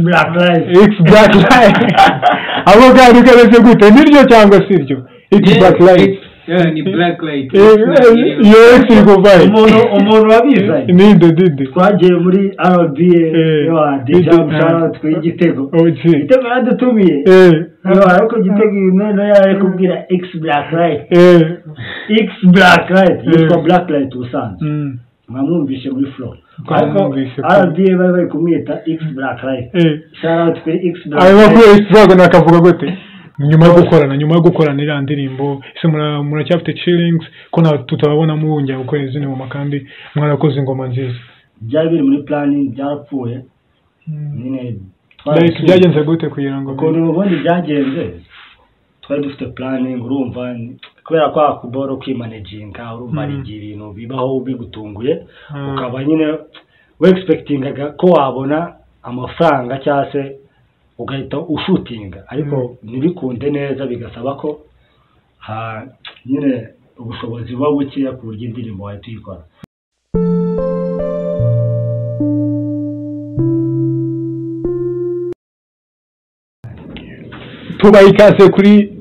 Black Life. X Black Life. Abo gari kareze gute, niryo cyangwa si ryo? X Black Life. Yeah, ni Black Light. Iyo X iri kuvahe? Umuntu wabizanye Ninde? Twagiye muri RBA, DJ Shout kuri Gitego. Gitego yaradutumiye. Ariko Gitego noneho yari kubwira X Black Light. X Black Light yitwa Black Light ubusanzwe. Mwamwumvishe muri flow. Ariko RBA bari bari kumwita X Black Light. Shout kuri X Black Light. Ayo kuri X Black nakavuga gute? Nyuma yo gukorana iriya ndirimbo, ese muracyafite chillings ko tutababona muwongera gukora izindi ngoma kandi mwarakoze ingoma nziza? Byari biri muri planning, byarapfuye nyine. Byagenze gute kugira ngo ukuntu ubundi byagenze? Twari dufite planning, urumva, kubera ko akuboro kwimanaginga, urumva ari ibintu bibaho bigutunguye, ukaba nyine we expectingaga ko wabona amafaranga cyangwa se ugahita ushutinga, ariko ntibikunde neza, bigasaba ko nyine ubushobozi buba bukeya ku buryo indirimbo wahita uyikora. Tubaha ikaze kuri